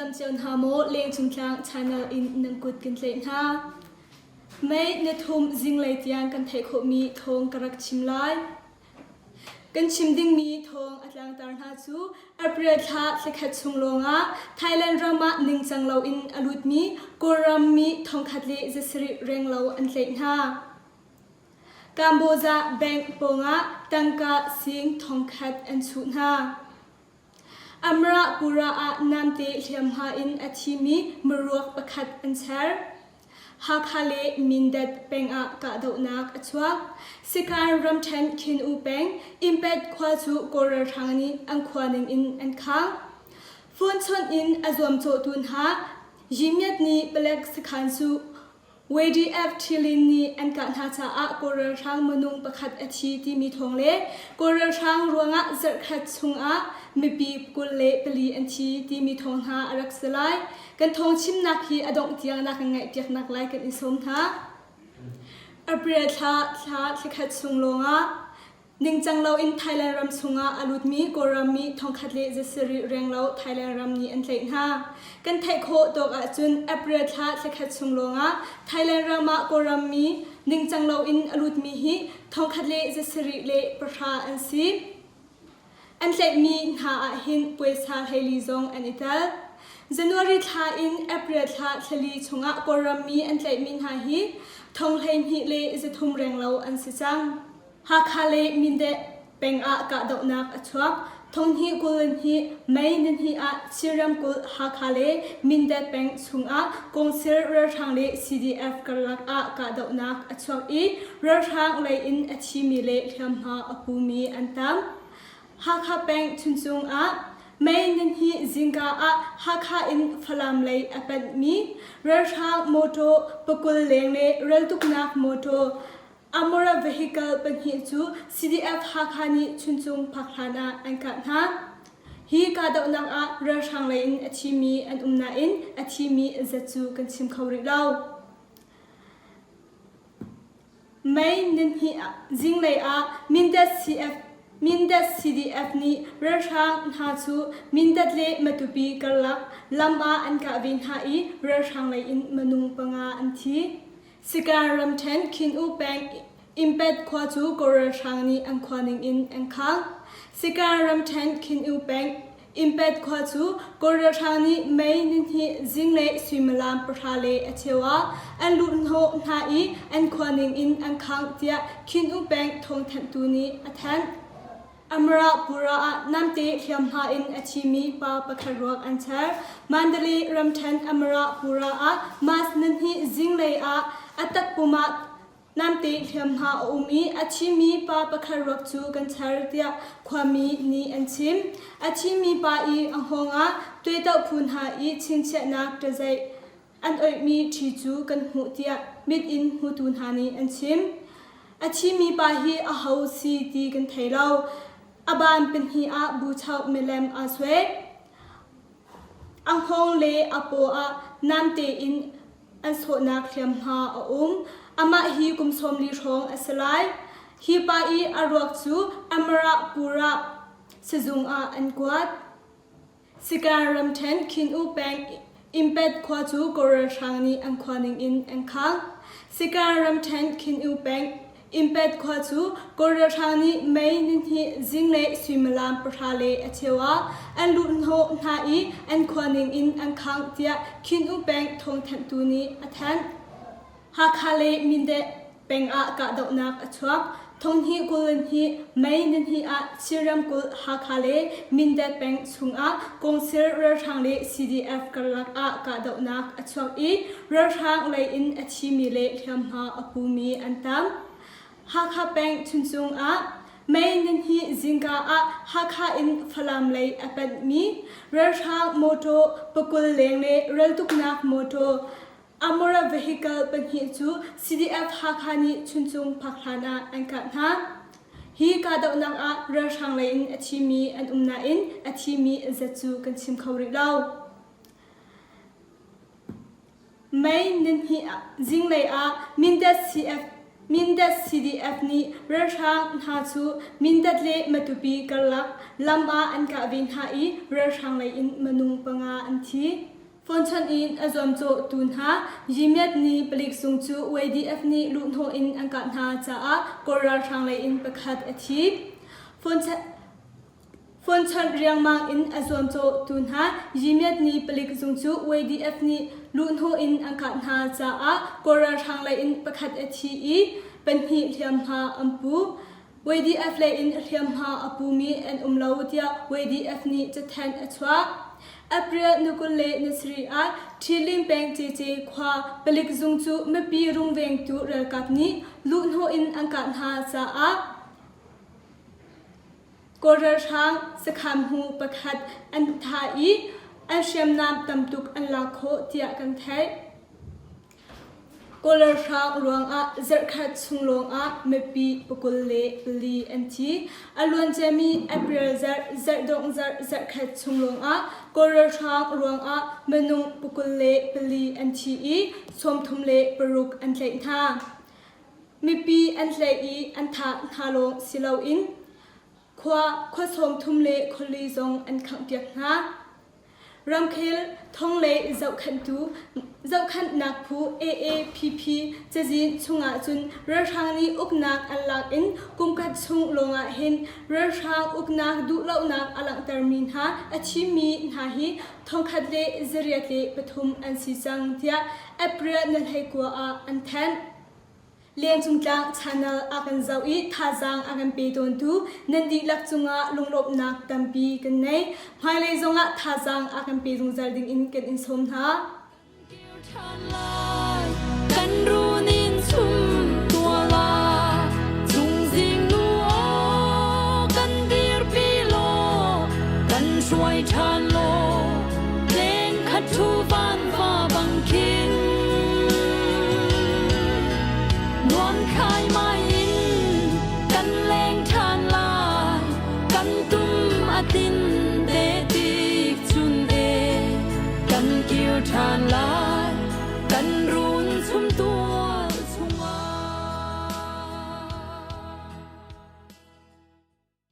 dam cio hna maw Lengcung Tlang channel in nan kut kan tlaih hna. May ni thum zinglei tiang kan theih khawhmi thawng ka rak chim lai. Kan chim dingmi thawng a tlangtar hna cu April thla thlakhat chung lawngah Thailand ram ah ningcang loin a lutmi Kawlram mi thongkhat le zasarih renglo an tlaih hna. Kamboja bank pawngah tangka sing thongkhat an chuh hna. Amarapura ah namte hliamhma in a thimi miruak pakhat an char. Hakha le Mindat peng ah kahdohnak a chuak. Sikan ramṭhen Khin-U peng Impet khua cu Kawl ralhrang nih an khua ning in an khang. Phone chawnh in a zuamcawhtu hna Yimyat nih palek sakhan cu YDF Thilin nih an kah hna caah Kawl ralhrang minung pakhat a thi timi thawng le Kawl ralhrang ruangah zarhkhat chungah mipi 24 an thi timi thawng hna a rak si lai. Kan thawng chimnak hi a dongh tiang na kan ngaihpiaknak lai kan i sawm hna. April thla thla thlakhat chung lawngah Ningcang loin Thailand ram chungah a lutmi Kawlram mi thongkhat le zasarih renglo Thailand ram nih an tlaih hna. Kan theih khawh tawk ahcun April thla thlakhat chung lawngah Thailand ram ah Kawlram mi ningcang loin a lutmi hi thongkhat le zasarih le pahra an si. An tlaihmi hna ahhin puaisa hleili zong an i tel. January thla in April thla thlali chungah Kawlram mi an tlaihmi hna hi thong 12 le 300 renglo an si cang. Hakha le Mindat peng ah kahdohnak a chuak. Thonghnih 22 May nihnih ah Chin ramkulh Hakha le Mindat peng chungah Kawngsir ralhrang le CDF karlak ah kahdohnak a chuak i ralhrang lei in a thimi le hliamhma a pumi an tam. Hakha peng Chuncung ah May nihnih zingka ah Hakha in Falam lei a panhmi ralhrang mawṭaw pakul leng le raltuknak mawṭaw Amora vehicle pahnih cu CDF Hakha nih Chuncung phak hlan ah an kah hna. Hi kahdohnak ah ralhrang lei in a thimi an um nain a thimi zat cu kan chim kho rih lo. May nihnih zinglei ah Mindat CF Mindat CDF nih ralhrang hna cu Mindat le Matupi karlak lam ah an kah ve hna i ralhrang lei in minung panga an thi. Sikan ramṭhen Khin-U peng Impet khua cu Kawl ralhrang nih an khua ning in an khang. Sikan ramṭhen Khin-U peng Impet khua cu Kawl ralhrang nih May nihnih zinglei suimilam pahra le a cheu ah an luhhnawh hna i an khua ning in an khangh tiah Khin-U peng thawngthanhtu nih a thanh. Amarapura ah namte hliamhma in a thimi pa pakhat ruak an char. Mandalay ramṭhen Amarapura ah March nihnih zinglei ah a takpum ah namte hliamhma a um i a thimi pa pakhat ruak cu kan char tiah khuami nih an chim. A thimi pa i a hngawng ah tuaitoh phu hna i chingchiahnak ṭazeih An oihmi ṭhi cu kan hmuh tiah mit in hmutu hna nih an chim. A thimi pa hi aho si ti kan thei lo. A ban pahnih ah buchoh milem aa suai. A hngawng le a paw ah namte in an sawhnak hliamhma a um. Amah hi kum 40 hrawng a si lai. Hi pa i a ruak cu Amarapura sizung ah an kuat. Sikan ramṭhen Khin-U peng Impet khua cu Kawl ralhrang nih an khua ning in an khang. Sikan ramṭhen Khin-U peng Impet khua cu Kawl ralhrang nih May nihnih zinglei suimilam pahra le a cheu ah an luhhnawh hna i an khua ning in an khangh tiah Khin-U peng thawngthanhtu nih a thanh. Hakha le Mindat peng ah kahdohnak a chuak. Thonghnih 22 May nihnih ah Chin ramkulh Hakha le Mindat peng chungah Kawngsir ralhrang le CDF karlak ah kahdohnak a chuak i ralhrang lei in a thimi le hliamhma a pumi an tam. Hakha peng Chuncung ah May nihnih zingka ah Hakha in Falam lei a panhmi ralhrang mawṭaw pakul leng le raltuknak mawṭaw Amora vehicle pahnih cu CDF Hakha nih Chuncung phak hlan ah an kah hna. Hi kahdohnak ah ralhrang lei in a thimi an um nain a thimi zat cu kan chim kho rih lo. May nihnih zinglei ah Mindat CF Mindat CDF nih ralhrang hna cu Mindat le Matupi karlak lam ah an kah ve hna i ralhrang lei in minung panga an thi. Phone chawnh in a zuamcawhtu hna Yimyat nih palik zung cu YDF nih luhhnawh in an kah hna caah Kawl ralhrang lei in pakhat a thi. Phone chawnh riangmang in a zuamcawhtu hna Yimyat nih palik zung cu YDF nih luhhnawh in an kah hna caah Kawl ralhrang lei in pakhat a thi i pahnih hliamhma an pu. YDF lei in hliamhma a pumi an um lo tiah YDF nih cathanh a chuah. April ni 27 ah Ṭhiling peng Cece khua palik zung cu mipi rungvengtu ralkap nih luhhnawh in an kah hna caah Kawl ralhrang sakhan-hmu pakhat an thah i an hriamnam tamtuk an lak khawh tiah kan theih. Kawl ralhrang ruangah zarhkhat chung lawngah mipi 24 an thi. A luanciami April zarh, zarhdongh zarh zarhkhat chung lawngah Kawl ralhrang ruangah minung 24 an thi i 36 an tlaih hna. Mipi an tlaih i an thah hna lawng si loin khua khua 30 le khuali zong an khanghpiak hna. Ramkhel thonglei zohkhenhtu zohkhenhnak phu AAPP cazin chungah cun ralhrang nih uknak an lak in kumkhat chung lawngah hin ralhrang uknak duhlonak a langhtermi hna a thimmi hna hi 1803 an si cang tiah April ni 19 ah an thanh. Lengcung Tlang channel a kan zoh i thazaang a kan pe tawntu nan dihlak cungah lunglawmhnak tampi kan nei. Hmailei zongah thazaang a kan pe zungzal dingin kan in sawm hna. Kan runin chum tuala chungzing nu aw kan dirpi law kan hruai ṭhan law leng khat thu van va bang khin Nuam khai mai in kan leng ṭhan lai kan tum a tin te tik chun e kan kir ṭhan lai kan run chum tu.